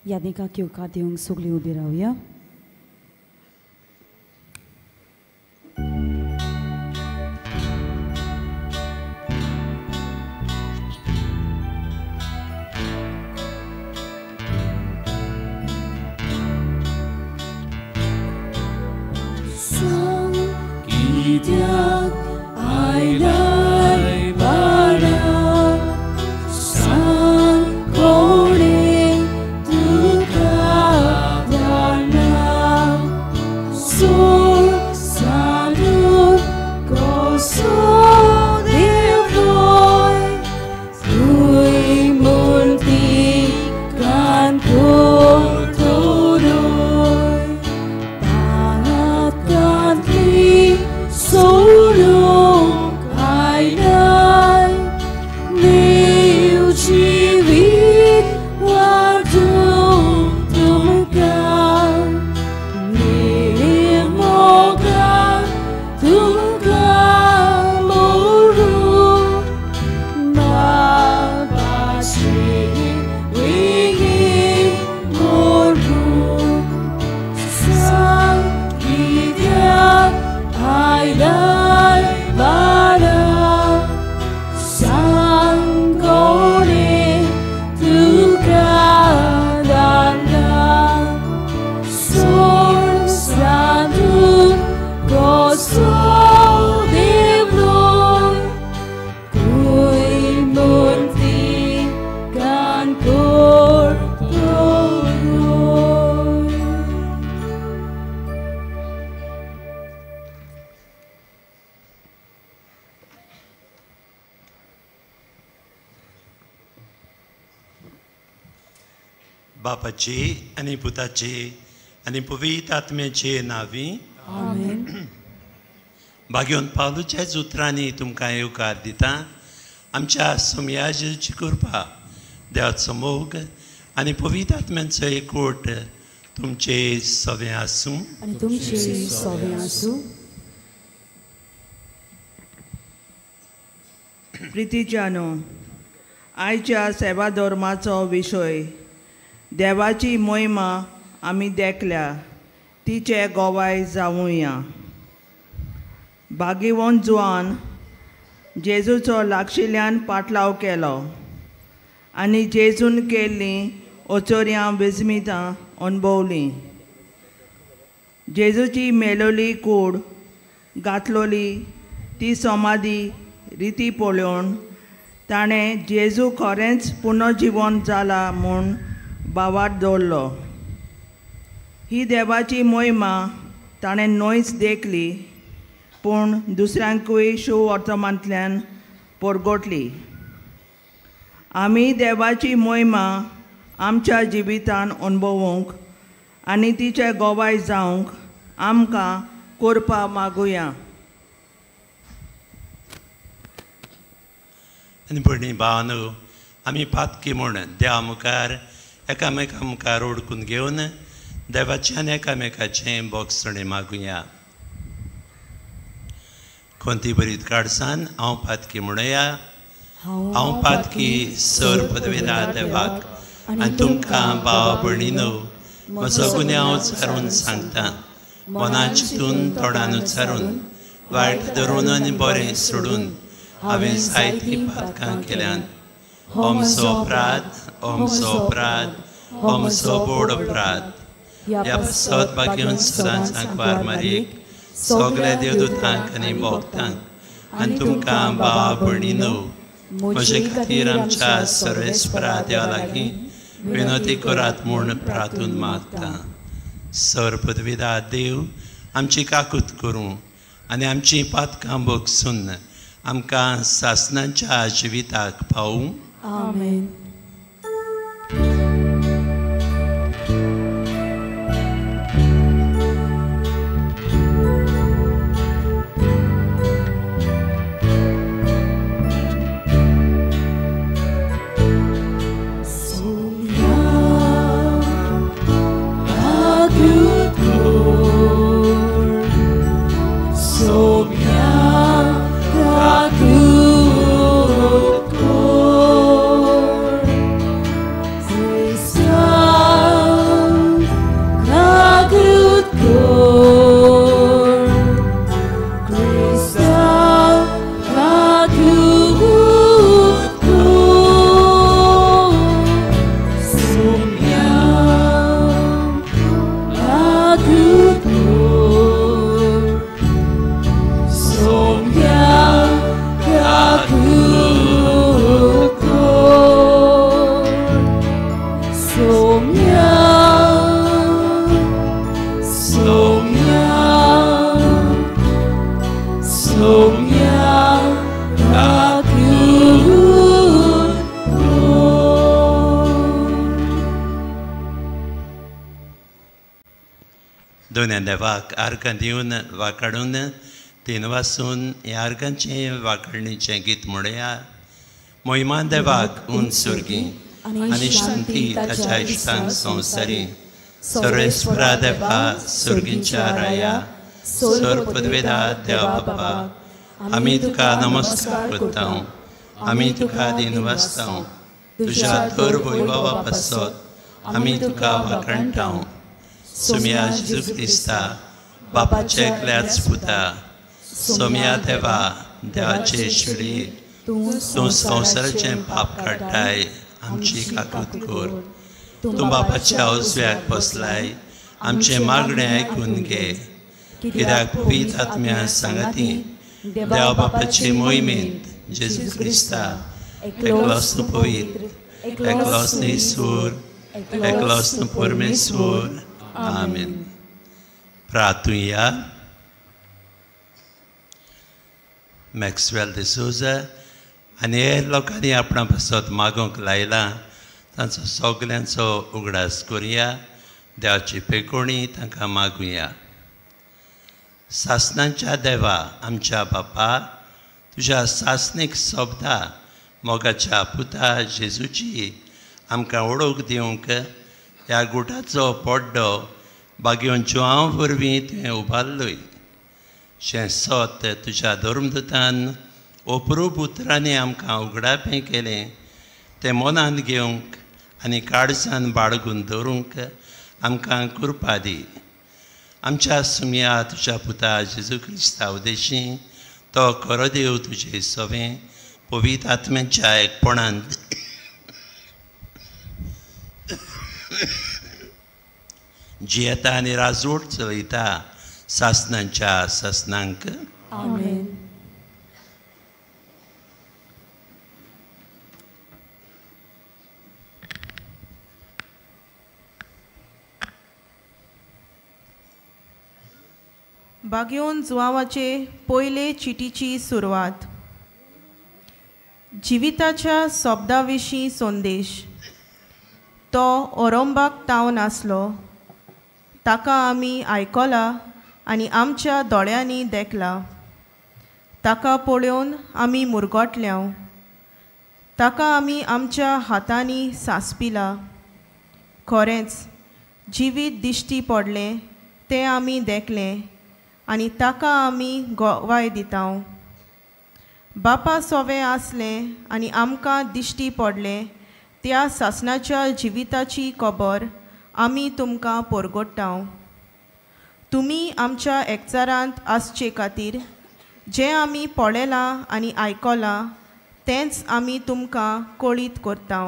यादिका येवकार दिवंक सगळीं उबी रावया. कित्याक आयलाय बाळा, सांग कोणें तुका धाडला, सोड सादूर कसो देवलोय, तूंय म्हणटी कान करतलोय, पातकांतली सोडूंक आयलाय, देव जिवीत वाडोवंक तुमकां, देव मोगान तुमकां मोडूं, बाबाचे वेगीं मोडूं, सांग कित्याक आयलाय बाळा, सांग कोणें तुका धाडला, सोड सादूर कसो देवलोय, तूंय म्हणटी कान करतलोय. बापाची आनी पुताची आनी पवित्र आत्म्याचे नांवी आमेन. भाग्योन पावलूच्याच उतरांनी तुमकां येवकार दिता. आमच्या सोमयाजीची कृपा, देवाचो मोग आनी पवित्र आत्म्यांचो एकवट तुमचे सवें आसूं. आनी तुमचे सवें आसूं. प्रितीच्यानो, आयच्या सेवा धर्माचो विशय देवाची मोहिमा आमी देखल्या, तिचे गोवाय जावुया. भाग्यवंत जुवान जेजूचो लागशिल्ल्यान पाटलाव केलो आनी जेजून केल्लीं अचोर्यां विस्मितां अणभवलीं. जेजूची मेलोली कूड घातलोली ती समाधी रिती पळोवन ताणें जेजू खरेंच पुनर्जिवन जाला म्हूण भावार्थ दवरलो. ही देवाची मोहिमा ताणें न्हयच देखली, पूण दुसऱ्यांकूय शुवर्तमानांतल्यान परगटली. आमी देवाची मोहिमा आमच्या जिवितान अणभवूंक आनी तिचे गोवाय जावंक आमकां करपा मागुया. आनी भयणी भावानो, आमी पातकी म्हूण देवा मुखार एकामेका मुखार ओडकून घेवन देवाचें एकामेकाचें बोगसणें मागुया. कोंती बरीत काडसान हांव पातकी म्हणया. हांव पातकी सर पदवेदार देवाक आनी तुमकां भावा भयणीनो म्हजो गुन्यांव उच्चारून सांगता. मनान चिंतून तोंडान उच्चारून वायट धरून आनी बरें सोडून हांवें जायतीं पातकां केल्यांत. हो म्हजो अपराध, हो म्हजो अपराध, हो म्हजो व्हड अपराध. ह्या पासत भाग्यवंत सदांच आंकवार मारयेक, सगल्या देवदूतांक आनी भक्तांक आनी तुमकां भावा भयणीनो म्हजे खातीर आमच्या सर्वेस्परा देवा लागीं विनवती करात म्हूण प्रार्थून मागता. सर पदवीदार देव आमची काकूत करूं आनी आमची पातकां भोगसून आमकां सासणाच्या जिविताक पावूं. आमेन. Somiya kakut kor, दोन्या देवाक आर्गां दिवन वाकाडून तीन वासून ह्या आर्गांचें वाकडणीचें गीत म्हणया. मोहिमा देवाक उंच सुर्गी आनी शांती ताच्या इश्टांक संवसारी. सर्वेस्परा देवा सुर्गींच्या राया, सर पदवेदा देवा बापा, आमी तुका नमस्कार करता, आमी तुका दिन वाचता, तुज्या तर वैभवा पासत आमी तुका वाखाणटा. सोम्या जेजू क्रिस्ता बापाचे एकल्याच पुता, सोम्या देवा देवाचे शिडी, तूं संवसाराचें पाप काडटाय, आमची काकूत कर. तूं बापाच्या उजव्याक बसलाय, आमचें मागणें आयकून घे. कित्याक पवित्र आत्म्या सांगाती देवा बापाचे मोहिमेंत जेजू क्रिस्ता एकलोच तूं पवित्र, एकलोच तूं ईश्वर, एकलोच तूं परमेश्वर. आमेन. प्रार्थुया. मॅक्सवेल डिसोजा आनी हेर लोकांनी आपणा पासत मागूंक लायलां तांचो सगल्यांचो उगडास करुया. देवाची पेकोणी तांकां मागुया. सासणाच्या देवा आमच्या बापा, तुज्या सासणीक सोबदा मोगाच्या पुता जेजूची आमकां ओळख दिवंक ह्या गुटाचो पड्डो बागेवन जुआंव वरवीं तुवें उबारलोय. शें सत तुज्या धर्मदूतान अप्रूप उतरांनी आमकां उगडापें केलें तें मनांत घेवंक आनी काळजान बाळगून दवरूंक आमकां कृपा दी. आमच्या सुमया तुज्या पुता जेजू क्रिस्ता उदेशी तो खरो देव तुजे सवें पवित्र आत्म्याच्या एकपणान जियेता आनी राजवट चलयता सासणांच्या सासणांक. आमेन. बागेवन जुवावाचे पयले चिटीची सुरवात. जिविताच्या शब्दा विशीं संदेश. तो ओरंबाक तावन आसलो, ताका आमी आयकला आनी आमच्या दोळ्यांनी देखला. ताका पळोवन आमी मुरगटल्या, ताका आमी आमच्या हातांनी सांसपिला. खरेंच जिवीत दिश्टी पडलें तें आमी देखलें आनी ताका आमी गवाय दिता. बापा सोवें आसलें आनी आमकां दिश्टी पडलें त्या सासणाच्या जिविताची खबर आमी तुमकां परगट्टा. तुमी आमच्या एकचारांत आसचे खातीर जें आमी पळयलां आनी आयकलां तेंच आमी तुमकां कळीत करता.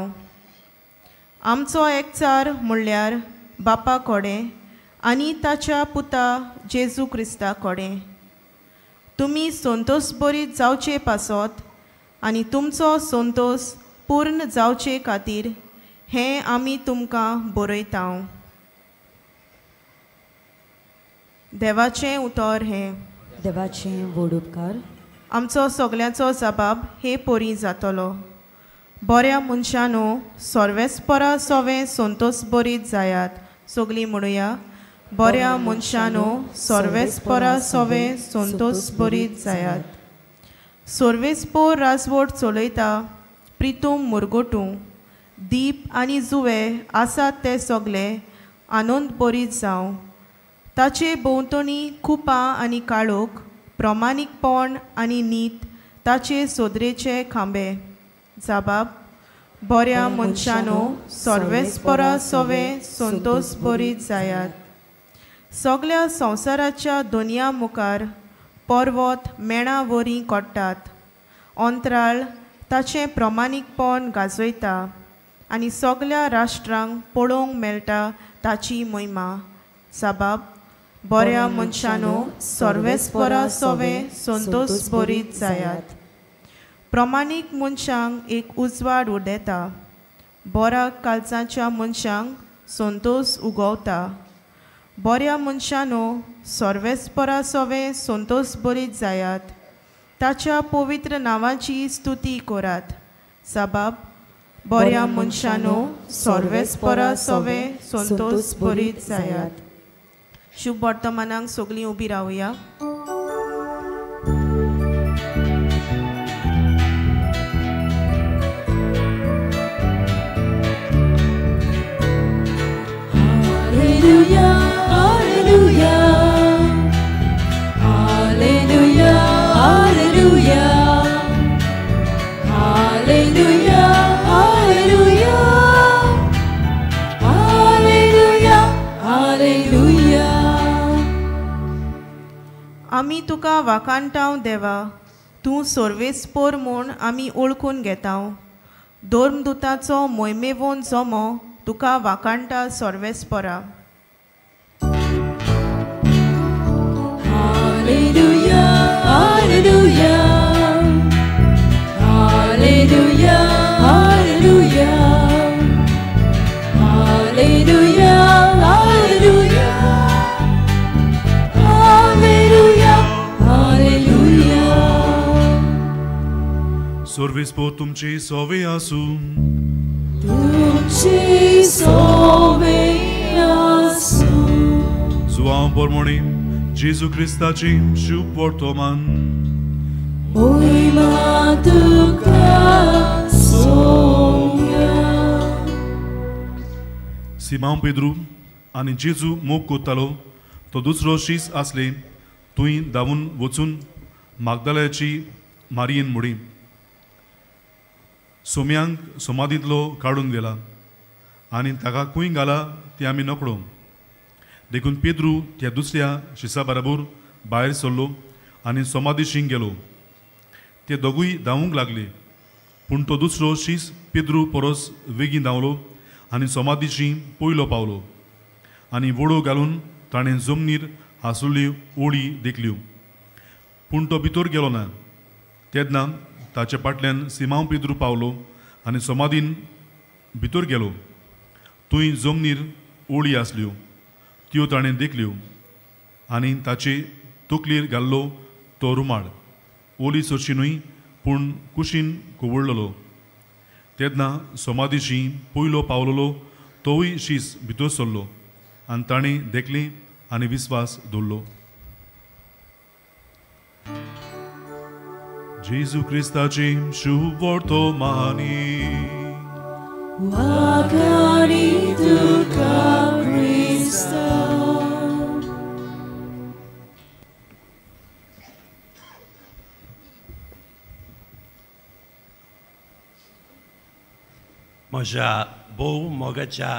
आमचो एकचार म्हणल्यार बापा कडेन आनी ताच्या पुता जेजू क्रिस्ता कडेन. तुमी संतोष बरीत जावचे पासत आनी तुमचो संतोष पूर्ण जावचे खातीर हें आमी तुमकां बरयता. देवाचें उतर हें. देवाचें व्हड उपकार. आमचो सगल्यांचो जबाब हे परी जातलो. बऱ्या मनशानो सर्वेस्परा सोवें संतोष बरीत जायात. सगलीं म्हणुया, बऱ्या मनशानो सर्वेस्परा सोवें संतोष बरीत जायात. सर्वेस्पोर राजवट चलयता प्रितूम मुरगोटू दीप आनी जुवे आसात ते सगले आनंद बरीत जावं. ताचे भोंवतणी कुपां आनी काळोख, प्रमाणीकपण आनी नीत ताचे सोदरेचे खांबे. जबाब, बऱ्या मनशानो सर्वेस्परा सोवें संतोष बरीत जायात. सगल्या संवसाराच्या दोनया मुखार पर्वत मेणा वरी कोट्टात. अंतराळ ताचें प्रमाणीकपण गाजयता आनी सगल्या राष्ट्रांक पळोवंक मेळटा ताची महिमा. जबाब, बऱ्या मनशानो सर्वेस्परा सोवें संतोष बरीत जायात. प्रमाणीक मनशांक एक उजवाड उडयता, बऱ्या काळजाच्या मनशांक संतोष उगवता. बऱ्या मनशानो सर्वेस्परा सोवें संतोष बरीत जायात. ताच्या पवित्र नांवाची स्तुती करात. जबाब, बऱ्या मनशानो सर्वेस्परा सोवें संतोष बरीत जायात. शुभ वर्तमानाक सगळीं उबी रावया. Hallelujah, hallelujah, hallelujah, hallelujah, hallelujah, hallelujah, hallelujah, hallelujah. आमी तुका वाखाणटाव देवा, तूं सर्वेस्पोर म्हूण आमी ओळखून घेताव. धर्मदुताचो मोहिमेवोन जमो तुका वाखाणटा सर्वेस्पोरा. Hallelujah, hallelujah, hallelujah, hallelujah, hallelujah, hallelujah, hallelujah, hallelujah. सर्वेस्पोर तुमची सोवे आसूं. तुमची सोवे आसूं. जुवांव पोरमोणी जेजू क्रिस्ताची शुभ वर्तमान. मोहिमा तुका सोम्या. सिमांव पेद्रू आनी जेजू मोग कोत्तालो तो दुसरो शीस आसले थंय धांवून वचून मागदालयाची मारयेन मोडी सोम्यांक समाधींतलो काडून गेला आनी ताका खंय घाला तें आमी नकळो. देखून पेद्रू त्या दुसऱ्या शिसा बराबर भायर सरलो आनी समाधीशीं गेलो. ते दोगूय धांवूंक लागले, पूण तो दुसरो शीस पेद्रू परस वेगीं धांवलो आनी समाधीशीं पयलो पावलो आनी वडो घालून ताणें जमनीर हांसुल्ल्यो ओळी देखल्यो, पूण तो भितर गेलो ना. तेन्ना ताचे फाटल्यान सिमांव पेद्रू पावलो आनी समाधीन भितर गेलो. थंय जमनीर ओळी आसल्यो त्यो ताणें देखल्यो आनी ताचे तकलेर घाल्लो तो रुमाल ओली सोशी न्हय पूण कुशीन कोवळ्ळलो. तेन्ना समाधीशी पयलो पावलोलो तोवूय शीस भितर सरलो आनी ताणें देखलें आनी विस्वास दवरलो. जेजू क्रिस्ताची शुभ वर्तमानी. वाखाणी तुका क्रिस्ता. म्हज्या भोव मोगाच्या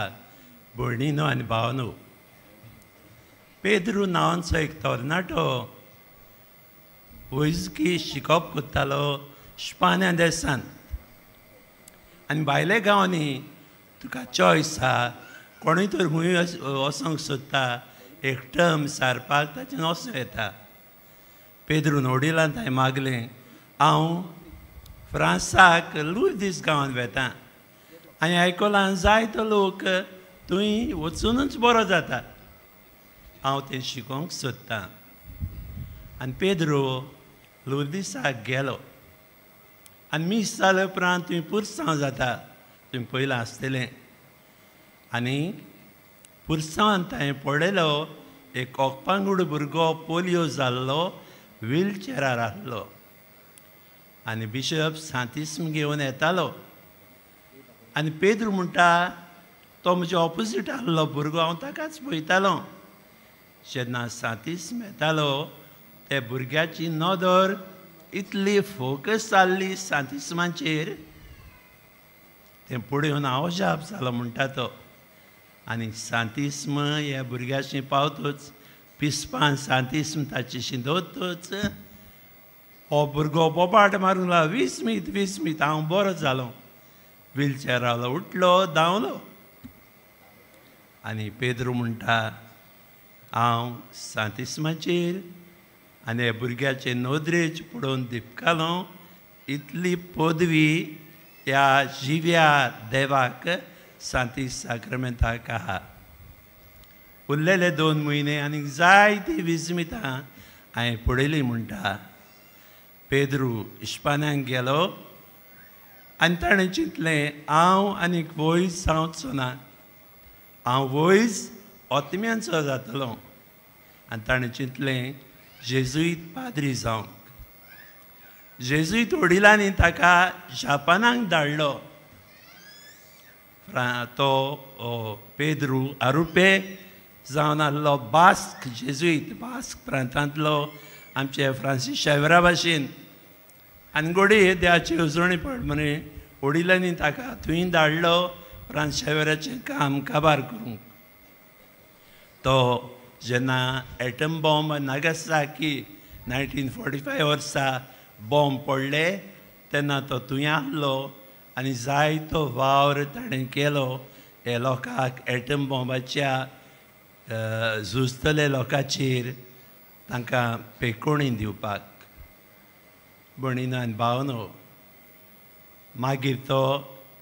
भयणीनो आनी भावानो, पेद्रू नांवांचो एक तरणाटो वैजकी शिकप करतालो स्पान्या देशांत. आनी भायल्या गांवांनी तुका चॉयस आहा, कोणूय तर खंय वचोंक सोदता एक टर्म सारपाक ताचेर वचों येता. पेद्रून वडिलान हांवें मागलें, हांव फ्रांसाक लुर्दीस गांवांत वेता आनी आयकलां जायतो लोक थंय वचुनूच बरो जाता, हांव तें शिकोवंक सोदतां. आनी पेद्रो लुर्दीसाक गेलो आनी मीस जाले उपरांत तुवें पुरसांव जाता, तुवें पयलां आसतलें. आनी पुरसांवान ताणें पळयलो एक ओकपांगूड भुरगो पोलियो जाल्लो व्हीलचेरार आसलो आनी बिशप सांतिस्म घेवन येतालो. आनी पेद्रू म्हणटा तो म्हज्या ऑपोजीट आसलो भुरगो, हांव ताकाच पळयतालो. जेन्ना सांतिस्म येतालो त्या भुरग्याची नदर इतली फोकस जाल्ली सांतिस्माचेर, तें पळोवन हांव अजाप जालो म्हणटा तो. आनी सांतिस्म ह्या भुरग्याशी पावतूच पिसपान सांतिस्म ताचेशी दवरतूच हो भुरगो बोबाट मारूंक लागलो, विस्मीत विस्मीत, हांव बरो जालो. व्हीलचेरालो उठलो, धांवलो. आनी पेद्रू म्हणटा हांव सांतिस्माचेर आनी ह्या भुरग्याचे नदरेच पळोवन दिपकालो, इतली पदवी ह्या जिव्या देवाक सांतीस साक्रमेंताक आहा. उरलेले 2 म्हयने आनीक जायती विस्मितां हांवें पळयली म्हणटा. पेद्रू इस्पानाक गेलो आनी ताणें चिंतलें हांव आनीक वयज जावचो ना, हांव वयज ओतम्यांचो जातलो. आनी ताणें चिंतलें जेजुईत पाद्री जावंक. जेजुईत वडिलांनी ताका जापानाक धाडलो. तो पेद्रू आरुपे जावन आहलो बास्क, जेजुईत बास्क प्रांतांतलो, आमचे फ्रांसीस शेवरा भाशेन. आनी घडये देवाची येवजणी पड म्हणे वडिलांनी ताका थंय धाडलो फ्रांस शेवराचें काम काबार करूंक. तो जेन्ना एटम बॉम्ब नागासाकी 1945 वर्सा बॉम्ब पडले तेन्ना तो थंय आहलो आनी जायतो वावर ताणें केलो हे लोकांक एटम बॉम्बाच्या झुजतले लोकांचेर तांकां पेकोणी दिवपाक. भयणीनो भावनो, मागीर तो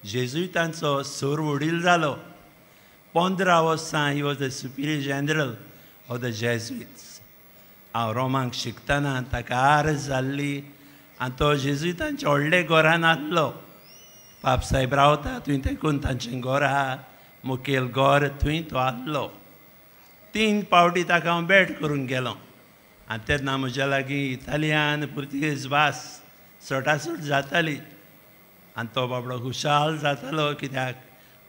जेजुईतांचो सर वडील जालो. 15 वर्सां he was the superior general of the Jesuits. हांव रोमाक शिकतना ताका आरज जाल्ली आनी तो जेजुईतांच्या व्हडले घरान आहलो. पापसाहेब रावता थंय तेकून तांचें घर आहा, मुखेल घर, थंय तो आहलो. 3 फावटी ताका हांव भेट करूंक गेलो आनी तेन्ना म्हज्या लागीं इतालियान पुर्तुगेज भास सटासट जाताली आनी तो बाबडो खुशाल जातालो कित्याक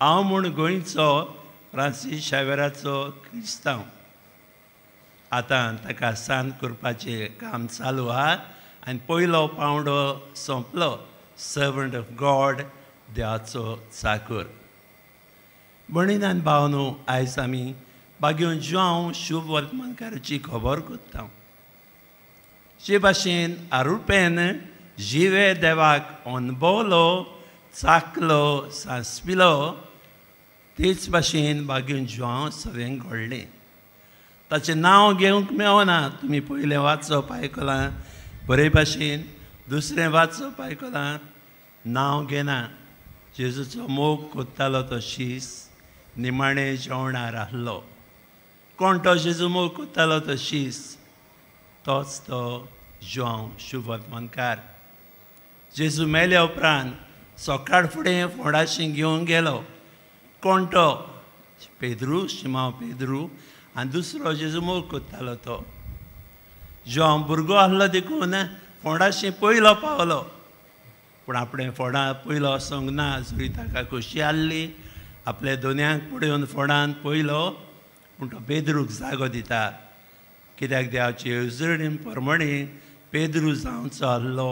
हांव म्हूण गोंयचो फ्रांसीस शावेराचो क्रिस्तांव. आतां ताका सांत करपाचें काम चालू आहा आनी पयलो पांवडो सोंपलो, सर्वंट ऑफ गॉड, देवाचो चाकर. भयणीन भावनो, आयज आमी बागेवन जुआंव शुभ वर्तमानकाराची खबर करता. जे भाशेन आरुपेन जिवे देवाक अणभवलो, चाकलो, सांसपिलो, तेच भाशेन बागेवन जुआंव सगळें घडलें. ताचें नांव घेवंक मेळना, तुमी पयलें वाचप आयकलां बरे भाशेन, दुसरें वाचप आयकलां, नांव घेना. जेजूचो मोग कोत्तालो तो शीस निमाणें जेवणार आहलो. कोण तो जेजू मोग कोत्तालो तो शीस? तोच तो जुआंव शुभ वर्तमानकार. जेजू मेल्या उपरांत सकाळ फुडें फोंडाशी घेवन गेलो. कोण तो? पेद्रू, शिमांव पेद्रू आनी दुसरो जेजू मोग कोत्तालो तो. जुआंव भुरगो आहलो देखून फोंडाशी पयलो पावलो, पूण आपणें फोंडा पयलो वचोंक ना. जरी ताका खोशी आहली आपल्या दोनयांक पळोवन फोंडान पयलो, पूण तो पेद्रूक जागो दिता कित्याक देवाची येवजणी प्रमाणे पेद्रू जावचो आहलो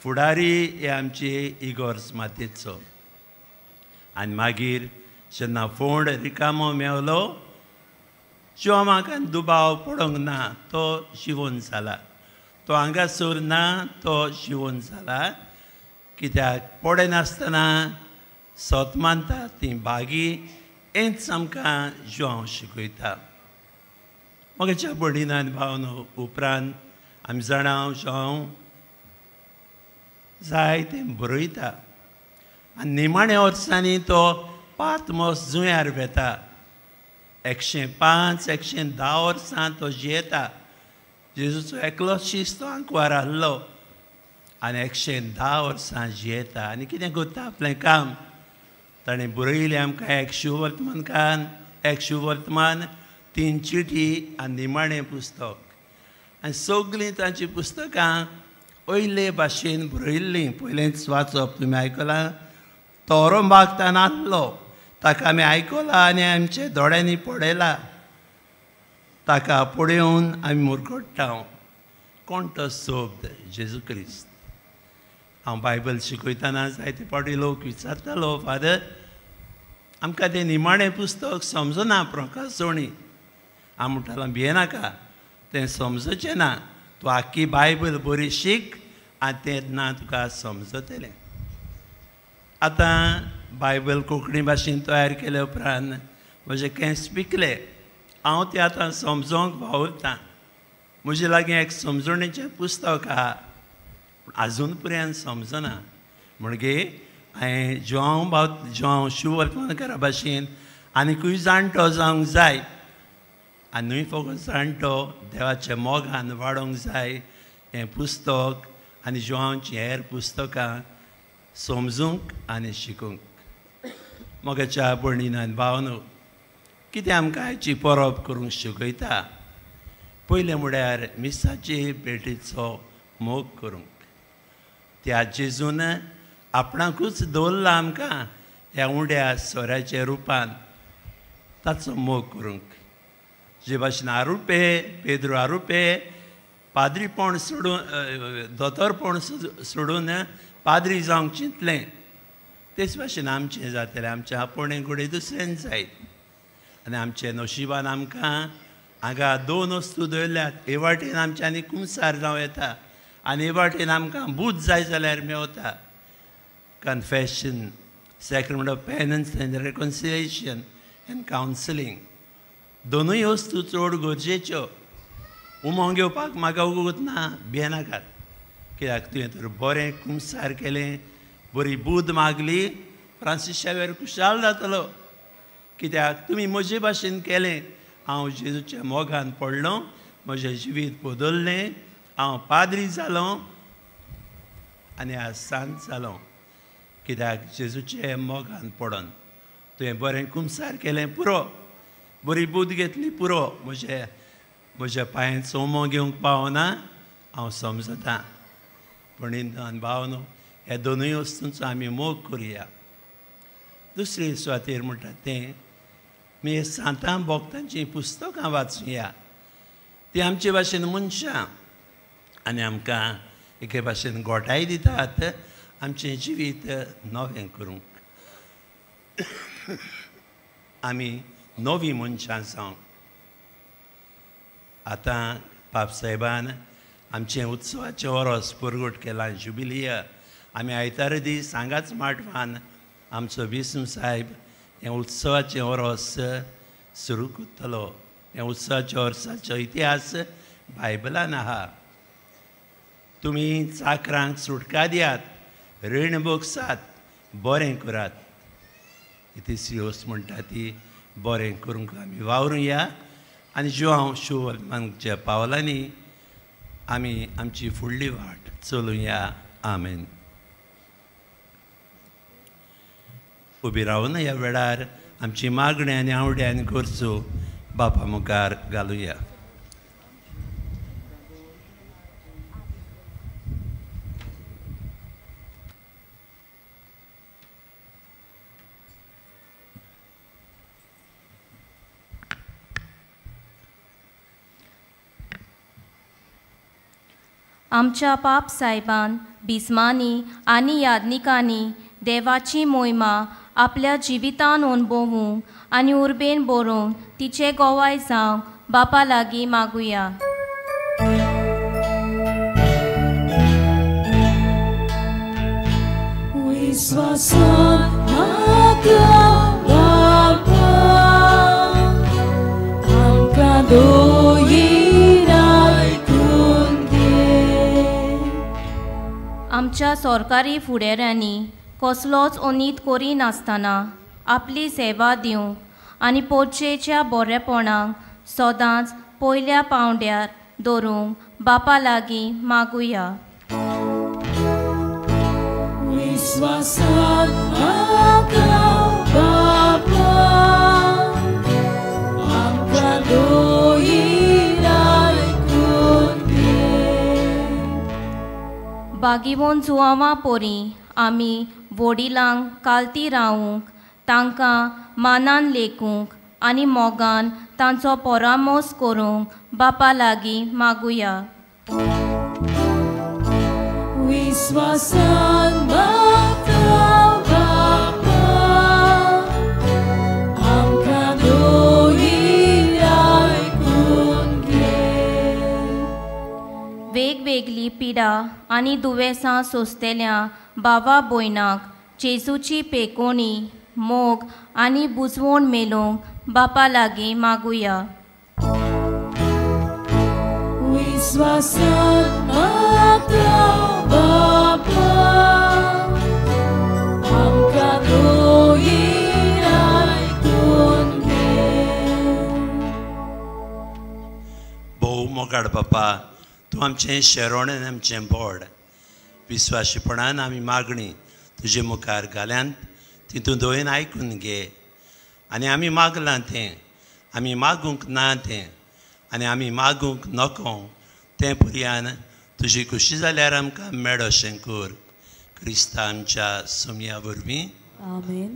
फुडारी हे आमचे इगोर्स मातयेचो. आनी मागीर जेन्ना फोंड रिकामो मेवलो, जुआंवाक दुबाव पडोंक ना, तो जिवन जाला, तो हांगासर ना, तो जिवन जाला. कित्याक पडनासतना सत मानता ती भागी, हेंच आमकां जुआंव शिकयता. म्हज्या भयणीन आनी भावनो, उपरांत आमी जाणा जुआंव जायतें बरयता आनी निमाण्या वर्सांनी तो पातमोस जुंव्यार वेता. 105 110 वर्सां तो जियेता. जेजूचो एकलो शीस तो आंकवार आहलो आनी 110 वर्सां जियेता आनी कितें करता आपलें काम. ताणें बरयलें आमकां एक शुभ वर्तमानकार, एक शुभ वर्तमान, 3 चिटी आनी निमाणें पुस्तक. आनी सगळीं तांचीं पुस्तकां पयले भाशेन बरयल्लीं. पयलेंच वाचप तुमी आयकलां. तो रोमाक नासलो, ताका आमी आयकलां आनी आमच्या दोळ्यांनी पळयला. ताका पळोवन आमी मुरगट्टा. कोण तो शब्द? जेजू क्रिस्त. हांव बायबल शिकयतना जायते फावटी लोक विचारतालो, फादर आमकां तें निमाणें पुस्तक समजना, प्रकाशोणी. हांव म्हणटालो, भियेनाका, तें समजचें ना, तूं आख्खी बायबल बरी शीक आनी तेन्ना तुका समजतलें. आतां बायबल कोंकणी भाशेन तयार केले उपरांत म्हजे केंस पिकले. हांव तें आतां समजोंक वावुरतां. म्हजे लागीं एक समजणेचें पुस्तक आहा, पूण आजून पर्यंत समजना. म्हणगे हांवें जुआंव शुभ वर्तमानकारा भाशेन आनीकूय जाणटो जावंक जाय, आनी न्हय फकत जाणटो, देवाच्या मोगान वाडोवंक जाय. हें पुस्तक आनी जुआंवचीं हेर पुस्तकां समजूंक आनी शिकूंक. म्हज्या भयणीन आनी भावनो, कितें आमकां आयची परब करूंक शिकयता? पयलें म्हळ्यार मिसाचे भेटीचो मोग करूंक. त्या जेजून आपणाकूच दवरला आमकां ह्या उंड्या सोऱ्याच्या रुपान, ताचो मोग करूंक. जे भाशेन आरुपे पेद्रो आरुपे पाद्रीपण सोडून दोतोरपण सोडून पाद्री जावंक चिंतलें, तेच भाशेन आमचें जातलें. आमचें आपोवणें घडये दुसऱ्यान जायत आनी आमचे नशिबान आमकां हांगा दोन वस्तू दवरल्यात. हे वाटेन आमच्यांनी कुमसार जावं येता आनी हे वाटेन आमकां बूद जाय जाल्यार मेवता. Confession, sacrament of penance and reconciliation and counselling, दोनूय वस्तू चड गरजेच्यो. उमो घेवपाक म्हाका उगत ना, भियेनाकात, कित्याक तुवें तर बरें कुमसार केलें, बरी बूद मागली, फ्रांसीस शावेर खुशाल जातलो, कित्याक तुमी म्हजे भाशेन केलें. हांव जेजूच्या मोगान पडलो, म्हजें जिवीत बदल्लें, हांव पाद्री जालो आनी आज सांत जालो, कित्याक जेजूच्या मोगान पडोन. तुवें बरें कुमसार केलें पुरो, बरी बूद घेतली पुरो, म्हजे म्हज्या पांयांत चोमो घेवंक पावना हांव समजतां. पूण आनी भावनो ह्या दोनूय वस्तूंचो आमी मोग करुया. दुसरे सुवातेर म्हणटा तें मी सांतां भक्तांचीं पुस्तकां वाचुया. ती आमचे भाशेन मनशां आनी आमकां एके भाशेन गोठाय दितात आमचें जिवीत नवें करूंक. आमी नवीं मनशां जावंक. आतां पापसाहेबान आमचें उत्सवाचें वरोस परगट केलां, जुबिलिया. आमी आयतारा दीस हांगाच माटवान आमचो विष्णू साहेब हें उत्सवाचें वरोस सुरू करतलो. हें उत्सवाच्या वर्साचो इतिहास बायबलान आहा. तुमी चाकरांक सुटका दियात, रीण भोगसात, बरें करात. तिसरी वस्त म्हणटा ती बरें करूंक आमी वावरुया आनी जुआंव शिवमांच्या पावलांनी आमी आमची फुडली वाट चलुया. आमेन. उबी रावन ह्या वेळार आमची मागणी आनी आवडी आनी गरजो बापा मुखार घालुया. आमच्या पाप साहेबान बिस्मांनी आनी यादनिकांनी देवाची मोहिमा आपल्या जिवितान अणभवूंक आनी उर्बेन बरोवन तिचे गोवाय जावंक बापा लागीं मागुया. विश्वासान म्हाका बापा आमकां दोयीर आयकून घे. आमच्या सरकारी फुडाऱ्यांनी कसलोच अनीत करिनासतना आपली सेवा दिवंक आनी पोरचेच्या बरेपणाक सदांच पयल्या पावंड्यार दवरूंक बापा लागीं मागुया. विश्वासान म्हाका बापा आमकां दोयीर आयकून घे. बागिवोन जुआंवा पोरी आमी वडिलांक कालती रावूंक, तांकां मानान लेखूंक आनी मोगान तांचो परामोस करूंक बापा लागीं मागुया. विश्वासान म्हाका बापा आमकां दोयीर आयकून घे. वेगवेगळी पिडा आनी दुयेंसां सोंसतल्या बाबा भयणाक जेजूची पेकोणी, मोग आनी बुजवण मेलोवंक बापा लागीं मागुया. विश्वासान म्हाका बापा आमकां दोयीर आयकून घे. भोव मोगाड बापा, तूं आमचें शेरोण आनी आमचें बोड. विस्वाशीपणान आमी मागणी तुजे मुखार घाल्यान ती तूं दोयेन आयकून घे. आनी आमी मागलां तें, आमी मागूंक ना तें, आनी आमी मागूंक नको तें पुरयान तुजी खुशी जाल्यार आमकां मेळोशें कर. क्रिस्ता आमच्या सोमया वरवीं. आमेन.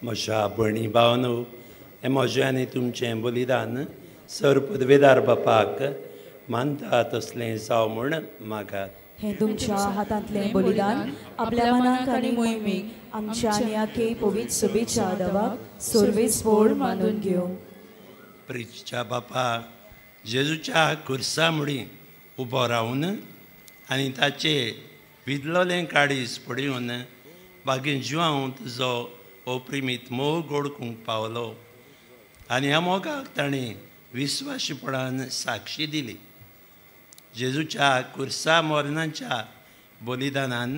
म्हज्या भयणी भावनो, हें म्हजें आनी तुमचें बलिदान सर पदवेदार बापाक मानता तसलें जावं म्हूण मागात. हें तुमच्या हातांतलें बलिदान आपल्या मनाक आनी मोहिमेक आमच्या आनी आखे पवित्र सभेच्या देवाक सर्वेस्पोर मानून घेवं. प्रिच्या बापा, जेजूच्या खुर्सा मुडी उबो रावन आनी ताचे विदलोलें काळीज पळोवन बागीन जिवांव तुजो ओप्रिमीत मोग ओळखूंक पावलो आनी ह्या मोगाक ताणें विस्वाशीपणान साक्षी दिली. जेजूच्या खुर्सा मरणाच्या बलिदानान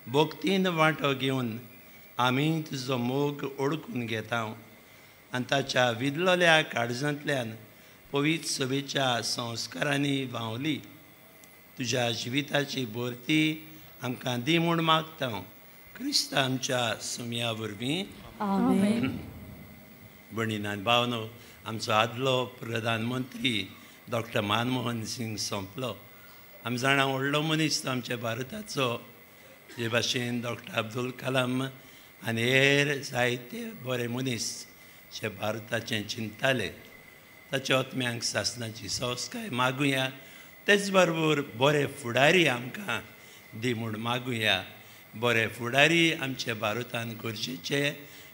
भक्तीन वांटो घेवन आमी तुजो मोग ओळखून घेता आनी ताच्या विदलोल्या काळजांतल्यान पवित्र सभेच्या संस्कारांनी व्हांवली तुज्या जिविताची भरती आमकां दी म्हूण मागता. क्रिस्त आमच्या सुमया वरवीं. आमेन. भयणीन भावनो, आमचो आदलो प्रधानमंत्री डॉक्टर मनमोहन सिंग सोंपलो. आमी जाणा व्हडलो मनीस तो आमच्या भारताचो, जे भाशेन डॉक्टर अब्दुल कलाम आनी हेर जायते बरे मनीस जे भारताचें चिंतताले. ताच्या आत्म्यांक सासणाची संस्काय मागुया. तेच बरोबर बरे फुडारी आमकां दी म्हूण मागुया. बरे फुडारी आमच्या भारतान गरजेचे,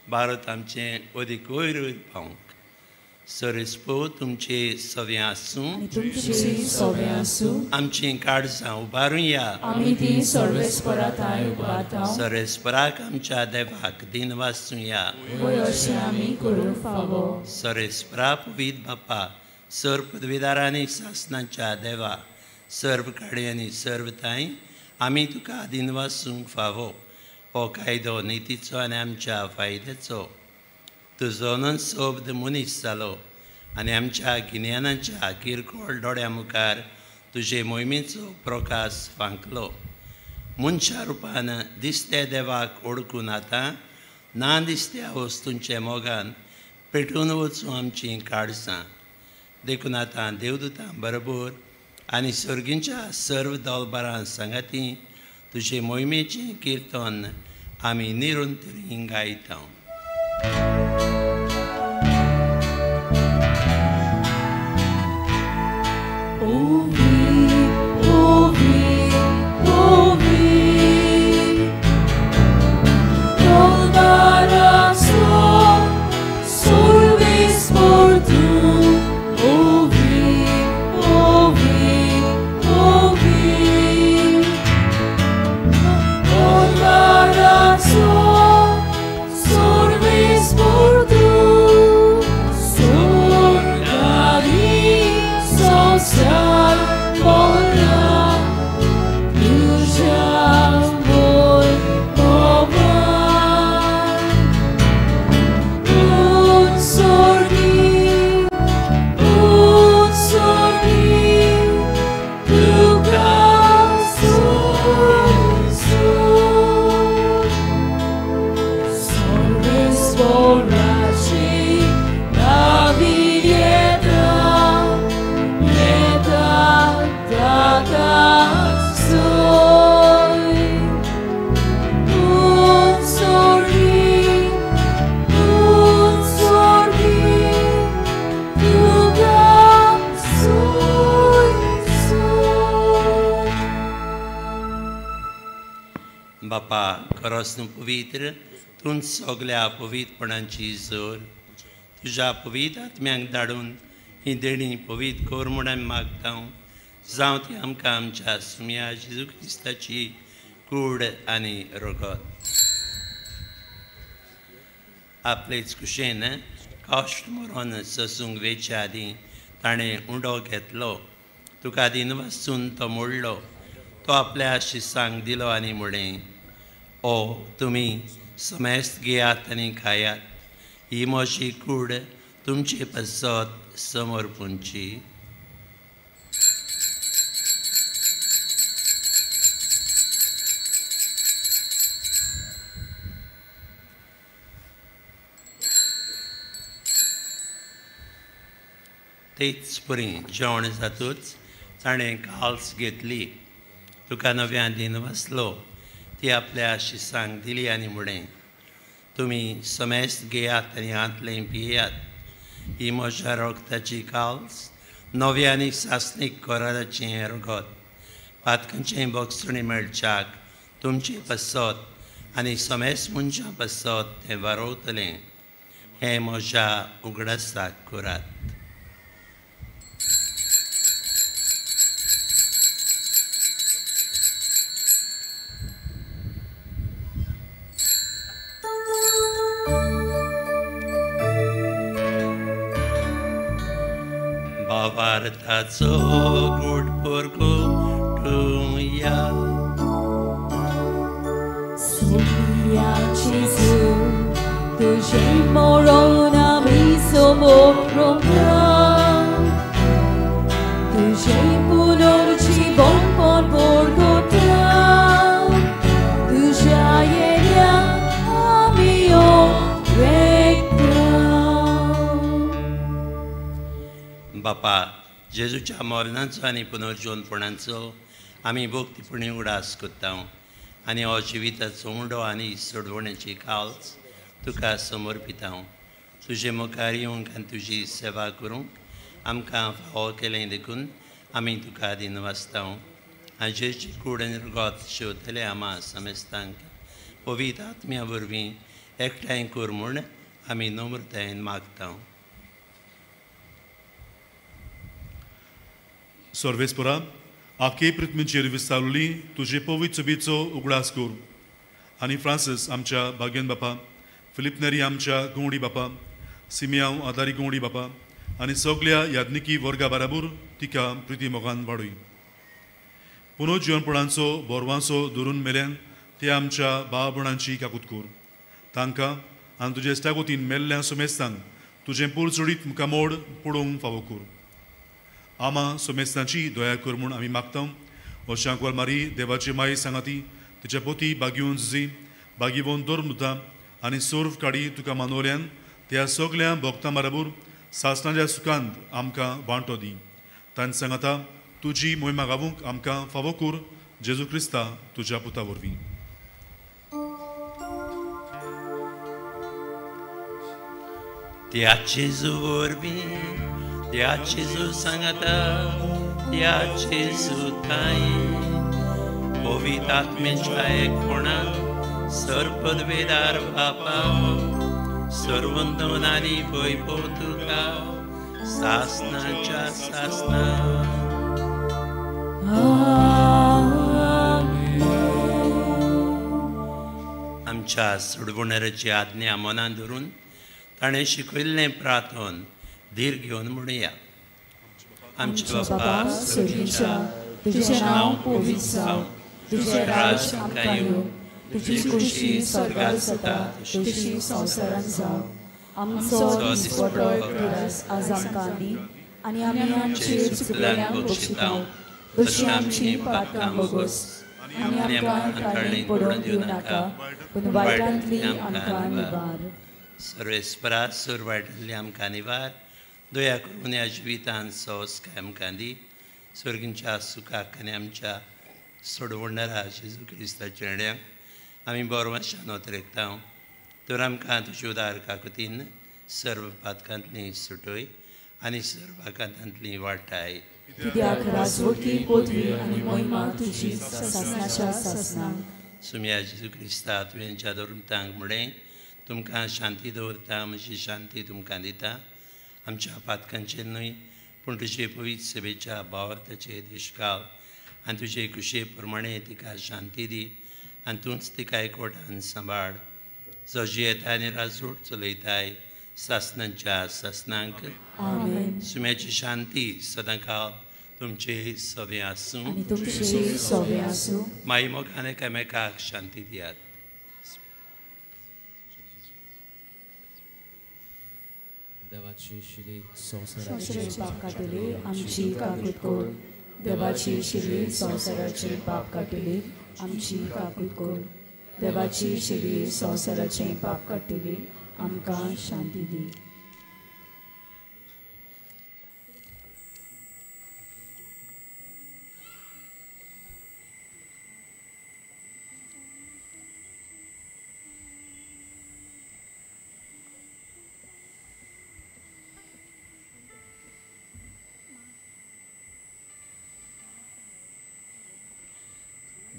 भारत आमचें अदीक वयर वयर पावंक. सरेस्पो तुमचे सवें आसूं, आमचीं काळजां उबारुया. सरेस्पराक आमच्या देवाक दिन वाचुया. सरेस्परा पवीत बापा, सर्व पदवीदारांनी सासणाच्या देवा, सर्व काडयांनी सर्व तांय आमी तुका दिनवासूंक फावो. हो कायदो नितीचो आनी आमच्या फायद्याचो. तुजो ननसोब्द मनीस जालो आनी आमच्या गिन्यानाच्या किरकोळ दोळ्या मुखार तुजे मोहिमेचो प्रकाश फांकलो. मनशा रुपान दिसत्या देवाक ओळखून आतां ना दिसत्या वस्तूंच्या मोगान पेटून वचूं आमचीं काळजां. देखून आतां देवदूतां बरोबर आनी सर्गींच्या सर्व दलबारां सांगाती तुजे मोहिमेचें किर्तन आमी निरंतरी गायता. Social, बापा खरोच तूं पवित्र, तूं सगल्या पवित्रपणाची जोर. तुज्या पवित्र आत्म्यांक धाडून ही देणी पवित्र कर म्हूण आमी मागता. जावं ती आमकां आमच्या सुम्या जेजू क्रिस्ताची कूड आनी रगत. आपलेच कुशेन कश्ट मरोन ससूंक वेचे आदीं ताणें उंडो घेतलो, तुका दिन वाचून तो मोडलो, तो आपल्या शिसांक दिलो आनी म्हणलें, ओ तुमी समेस्त घेयात आनी खायात, ही म्हजी कूड तुमचे पासत समर्पूंची. तेच परी जेवण जातूच ताणें काल्स घेतली, तुका नव्या दिन वाचलो, ती आपल्या शिसांक दिली आनी म्हणलें, तुमी समेस्त घेयात आनी हांतलें पियात, ही म्हज्या रगताची काल्स, नव्या आनी सासणीक कराराचें रगत, पातकांचें बक्षणी मेळच्याक तुमचे पासत आनी समेस्त मनशां पासत तें वारोवतलें. हें म्हज्या उगडासाक करात. भावार्थाचो गूढ परगटुया. सोम्या जेजू तुझे मरण आमी समोर, तुझे पुनर्जीवनपण परगटा, तुझ्या येण्या आमी वेगळा. बापा, जेजूच्या मरणाचो आनी पुनर्जीवनपणाचो आमी भक्तीपणी उगडास करता आनी हो जिविताचो उंडो आनी सोडवण्याची काल्स तुका समर्पिता. तुजे मुखार येवंक आनी तुजी सेवा करूंक आमकां फावो केलें देखून आमी तुका दिनवासता. आनी जेजूची कूड आनी रगत शेवतले आमा समेस्तांक पवित्र आत्म्या वरवीं एकठांय कर म्हूण आमी नम्रतायेन मागता. सर्वेस्परा, आखे पृथ्वीचेर विस्तारली तुजे पवित्र चबीचो उगडास कर आनी फ्रांसीस आमच्या भाग्यन बापा, फिलिप नेरी आमच्या गवंडी बापा, सिमियांव आदारी गवंडी बापा आनी सगल्या याज्ञिकी वर्गा बराबर तिका प्रिती मोगान वाडय. पुनर्जिवनपणाचो बोरवांचो धरून मेल्यान ते आमच्या भाव भयणांची काकूत कर. तांकां आनी तुजे इश्टागतीन मेल्ल्या सुमेस्तांक तुजें पुरचडीत मुखामोड पळोवंक फावो कर. आमा सोमेस्तांची दया कर म्हूण आमी मागता. अशांकवाल मारी देवाची माई सांगाती, तिच्या पोती बागीवन जुजी बागीवन धर्म आनी सर्व काडी तुका मानवल्यान त्या सगल्या भक्तां बराबर सासणाच्या सुखांत आमकां वांटो दी. तांचे सांगाता तुजी मोहिमा गावूंक आमकां फावो कर, जेजू क्रिस्ता तुज्या पुता वरवीं. त्या जेजू वरवीं, त्या जेजू सांगाता, त्या जेजू ताई पवित्र आत्म्याच्या एकपणान सर्वपदवेदार बापा, सर्वंदन आनी वैभव तुका सासनाच्या सासना. आमच्या सोडवणाराची आज्ञा मनान धरून ताणें शिकयल्लें प्रार्थन धीर घेवन म्हणुया. आमच्या बापा स्वर्गीच्या, तुझें नांव पवित्र जावं, तुझें राज्य आमकां येवं, तुजी खुशी स्वर्गार जाता तशी संवसारांत जावं. आमचो दिसपटो ग्रास आज आमकां दी आनी आमी आमचेर चुकलेल्यांक बक्षिता तशी आमची पातकां भोगोस आनी आमकां काडणेक पडोवन दिवं नाका, पूण वायटांतली आमकां निवार. सर्वेस्परा सुर वायटांतली आमकां निवार. दया करून ह्या जिवितान सोस आमकां दी. स्वर्गींच्या सुखाक आनी आमच्या सोडवणारा जेजू क्रिस्ताच्या येण्याक आमी बरवाशान ओतरेकता. तर आमकां तुजे उदार काकुतीन सर्व पातकांतली सुटय आनी सर्व आकांतांतली वाटाय. कित्याक राजवटी, पदवी आनी महिमा तुजी सासणाच्या सासणाक. सुम्या जेजू क्रिस्ता तुवें ज्या धर्मतांक म्हणें तुमकां शांती दवरता म्हजी शांती तुमकां दिता आमच्या पातकांचेर न्हय पूण तुजे पवित्र सभेच्या भावार्थाचे देशकाल आनी तुजे कुशे प्रमाणे तिका शांती दी आनी तूंच तिका एकवटान सांबाळ जो जियेता आनी राजवट चलयताय सासनांच्या सासनांक. सुम्याची शांती सदांकाळ तुमचे सवे आसूं. माई मोगान एकामेकाक शांती दियात. देवाची शिली संवसाराचे पाप काडटली आमची काकूत कर. देवाची शिली संवसाराचे पाप काडटली आमची काकूत कर. देवाची शिली संवसाराचे पाप काडटली आमकां शांती दी.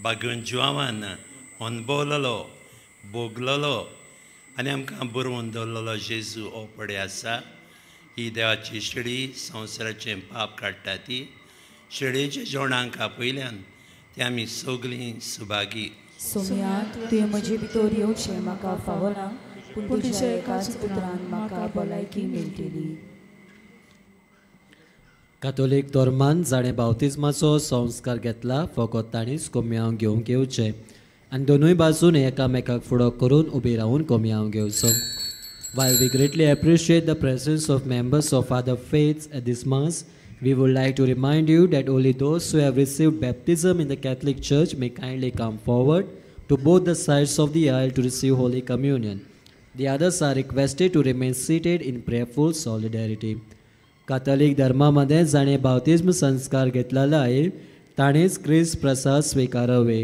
बागून जुवान अनभवलेलो भोगलेलो आनी आमकां बरोवन दवरलेलो जेजू हो पडे आसा. ही देवाची शेळी संवसाराचें पाप काडटा ती शेळयेच्या जेवणाक आपयल्यान ती आमी सगळीं सुभागी. सोम्या तुवें म्हजे भितर येवचें म्हाका फावना पूण तुज्या एकाच उतरान म्हाका भलायकी मेळटली. कातोलीक धर्मान जाणें बावतिज्माचो संस्कार घेतला फकत ताणीच कोमयांव घेवंक येवचें आनी दोनूय बाजून एकामेकाक फुडो करून उबी रावून कोमयांव घेवचो. While we greatly appreciate the presence of members of other faiths at this Mass, we would like to remind you that only those who have received baptism in the Catholic Church may kindly come forward to both the sides of the aisle to receive Holy Communion. The others are requested to remain seated in prayerful solidarity. Catholic धर्मामध्ये जाणें बाप्तिज्म संस्कार घेतलेला आहे ताणेच क्रिस्त प्रसाद स्वीकारावे.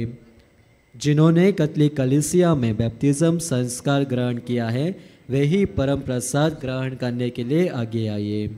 जिन्होंने Catholic कलीसिया में baptism संस्कार ग्रहण किया है वे ही परम प्रसाद ग्रहण करने के लिए आगे आइए.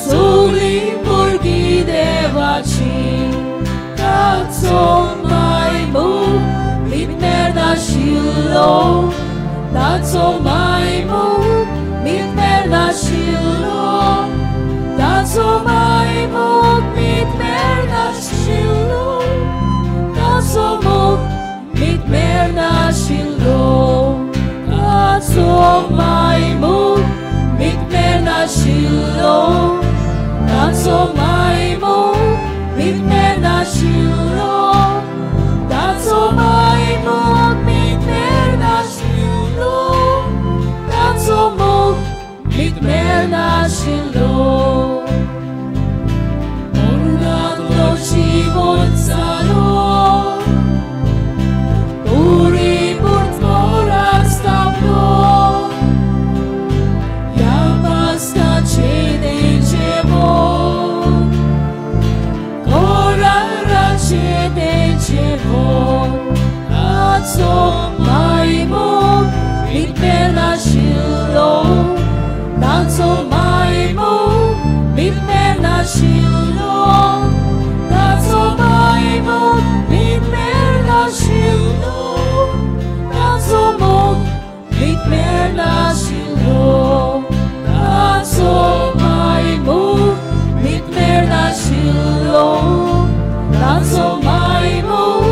Soli purgi devaci, जेवण ताचो मायमोग मिटमेर नाशिल्लो ताचो मायमोग मिटमेर नाशिल्लो ताचो मायमोग मिटमेर नाशिल्लो ताचो मोग मिटमेर नाशिल्लो ताचो मायमोग मिटमेर नाशिल्लो ताचो मायमोग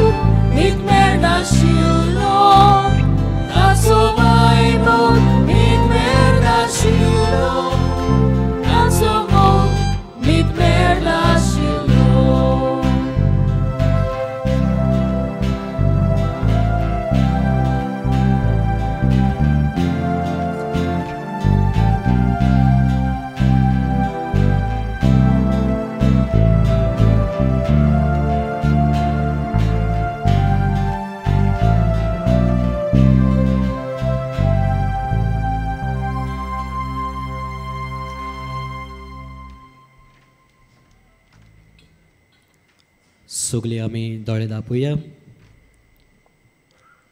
मिटमेर नाशिल्लो ताचो मायमोग मिटमेर नाशिल्लो ताचो मोग मिटमेर नाशिल्लो. सगळीं आमी दोळे दापुया.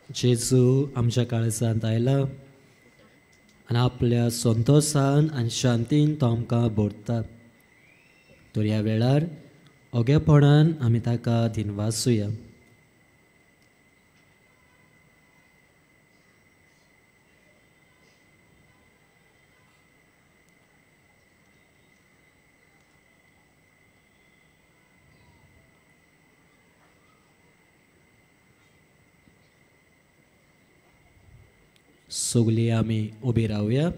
जेजू आमच्या काळजांत आयला आनी आपल्या संतोसान आनी शांतीन तो आमकां भरता. तर ह्या वेळार ओगेपणान आमी ताका दिनवासुया. सगळीं आमी उबी रावया.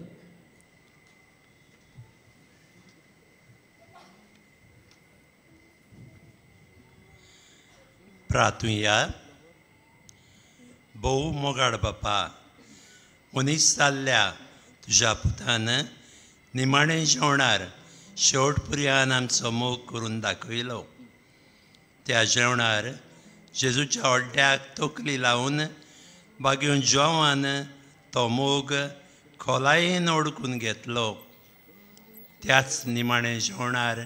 प्रार्थुया. भोव मोगाड बापा, मनीस जाल्ल्या तुज्या पुतान निमाणें जेवणार शेवट पुरयान आमचो मोग करून दाखयलो. त्या जेवणार जेजूच्या हड्ड्याक तकली लावन बागेवन जेवान तो मोग खोलायेन ओडकून घेतलो. त्याच निमाणें जेवणार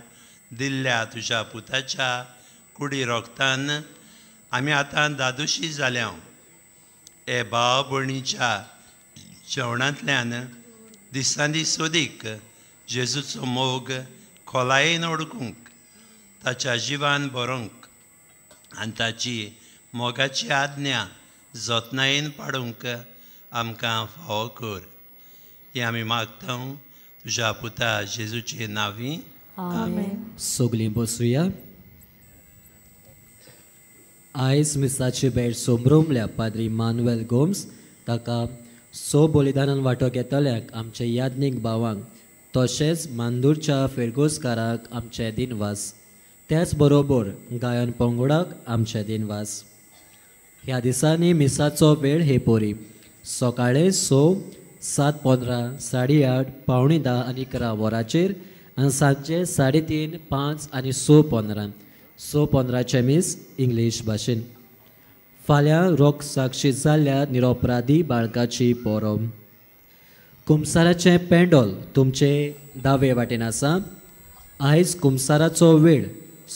दिल्ल्या तुज्या पुताच्या कुडी रोगतान आमी आतां दादोशी जाल्या. हे भाव भयणीच्या जेवणांतल्यान दिसान दीस सोदीक जेजूचो मोग खोलायेन ओडकूंक, ताच्या जिवान बरोवंक आनी ताची मोगाची आज्ञा जतनायेन पाडूंक आमकां फावो कर. हें आमी मागता तुज्या पुता जेजूचे नांवी. आमेन. सगळीं बसुया. आयज मिसाची भेट सोमरोमल्या पाद्री मानुएल गोम्स ताका सो बलिदानान वांटो घेतल्याक आमचे याज्ञीक भावांक तशेंच मांदूरच्या फिरगोजकाराक आमचे दिनवास. त्याच बरोबर गायन पंगडाक आमचे दिनवास. ह्या दिसांनी मिसाचो वेळ हे पोरी सकाळी 6, 7:15, 8:30, 9:45 आनी 11 वरांचेर आनी सांजचे 3:30, 5 आनी 6:15. 6:15 मीस इंग्लीश भाशेन. फाल्यां रोग साक्षी जाल्ल्या निरोपराधी बाळकाची परब. कुमसाराचें पेंडोल तुमचे दावे वाटेन आसा. आयज कुमसाराचो वेळ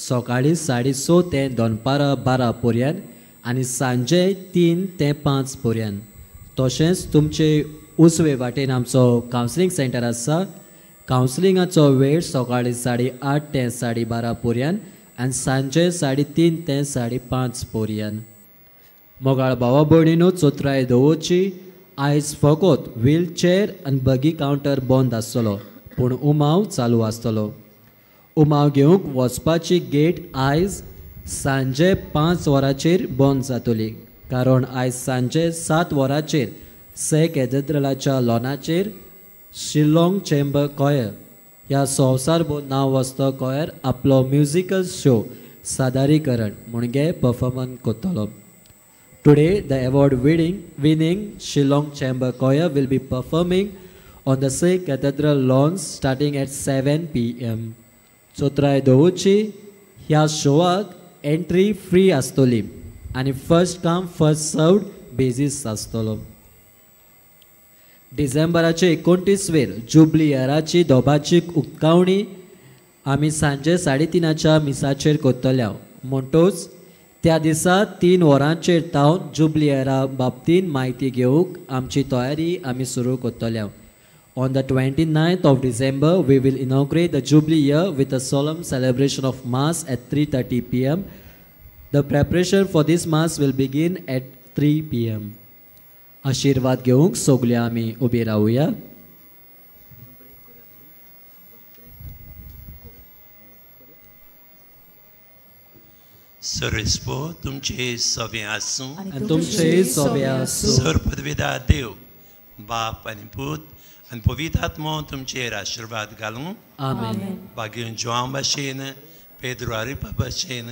सकाळी 6:30 ते दनपारां 12 पर्यंत आनी सांजे 3 ते 5 पर्यंत. तशेंच तुमचे उजवे वाटेन आमचो कावन्सिलींग सेंटर आसा. कावन्सिलिंगाचो वेळ सकाळी 8:30 ते 12:30 पर्यंत आनी सांजे 3:30 ते 5:30 पर्यंत. मोगाळ भावा भयणीनो, चोत्राय दवरची. आयज फकत व्हीलचेर आनी बगी कावंटर बंद आसतलो, पूण उमाव चालू आसतलो. उमाव घेवंक वचपाची गेट आयज सांजे 5 वरांचेर बंद जातली, कारण आयज सांजे 7 वरांचेर से कॅथेड्रलाच्या लॉनाचेर शिलाँग चेंबर कॉयर ह्या संवसारभर नांव वचतो कॉयर आपलो म्युजिकल शो सादरीकरण म्हणजे परफॉर्मन्स करतलो. Today the award winning Shillong Chamber Choir will be performing on the Se Cathedral lawns starting at 7 PM. चोत्राय दवरची. ह्या शोवाक एंट्री फ्री आसतली आनी first come first served basis आसतलो. डिसेंबराचे 29 वेर जुबली इयराची दोबाची उक्तावणी आमी सांजे 3:30 मिसाचेर करतल्या. म्हणटोच त्या दिसा 3 वरांचेर तावन जुबली इयरा बाबतीन म्हायती घेवंक आमची तयारी आमी सुरू करतले. On the 29th of December, we will inaugurate the Jubilee year with a solemn celebration of Mass at 3:30 p.m. The preparation for this Mass will begin at 3 p.m. आशीर्वाद घेवंक सगळे आमी उबी रावया. सर्वेस्पो तुमचे सवे आसूं आनी तुमचे सोबे आसूं. सर पदवेदार देव बाप आनी पूत आनी पवित्र आत्मो तुमचेर आशिर्वाद घालूं. आमेन. बागेवन जुआंव भाशेन, पेद्रो आरिपा भाशेन,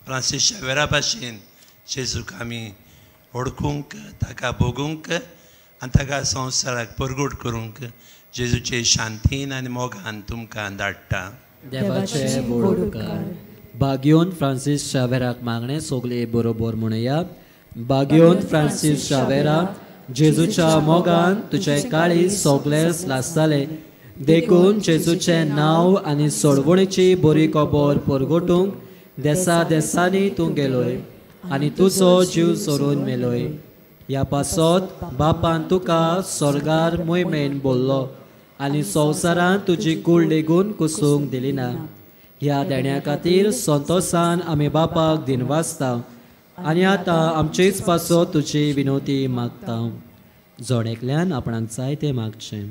फ्रांसीस शावेरा भाशेन जेजूक आमी वळखूंक, ताका भोगूंक आनी ताका संवसाराक परगट करूंक जेजूचे शांतीन आनी मोगान तुमकां धाडटा. देवाचे व्हड उपकार. बागयोन फ्रांसीस शावेराक मागणें सगळे बरोबर म्हणया. बागयोन फ्रांसीस शावेरा, जेजूच्या मोगान तुजें काळीज सगळेंच लासतालें, देखून जेजूचें नांव आनी सोडवणेची बरी खबर परगटूंक देसा देसांनी तूं गेलोय आनी तुजो जीव सोडून मेलोय. ह्या पासत बापान तुका स्वर्गार मोहिमेन बोल्लो आनी संवसारांत तुजी कूड लेगून कुसूंक दिली ना. ह्या देण्या खातीर संतोसान आमी बापाक दिनवासता आनी आतां आमचेच पासत तुजी विनवती मागता. जण एकल्यान आपणाक जाय तें मागचें.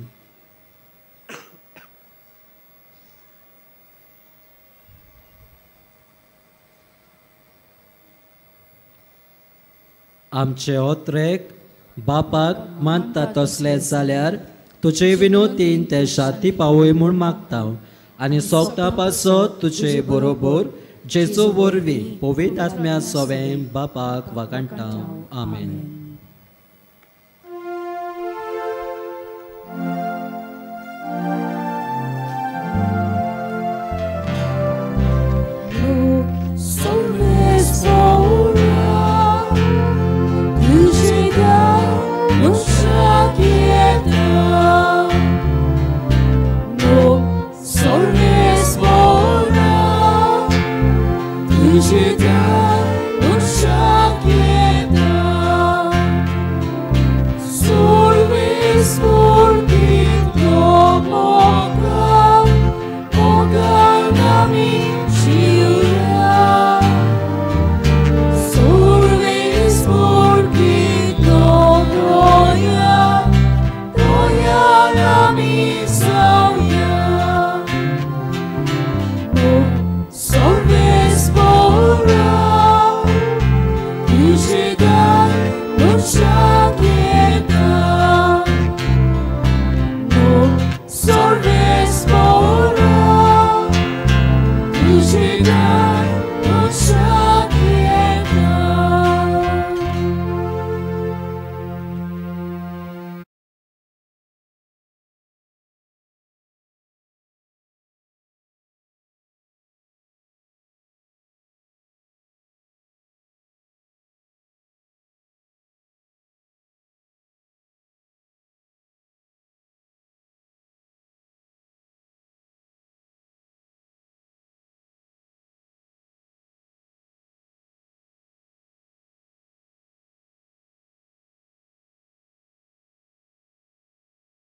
आमचे ओत्रेक बापाक मानता तसले जाल्यार तुजे विनवतीन ते शांती पावय म्हूण मागता आनी सोगता पासत तुजे बरोबर जेजू वरवीं पवित्र आत्म्या सोवें बापाक वागाणटा. आमेन.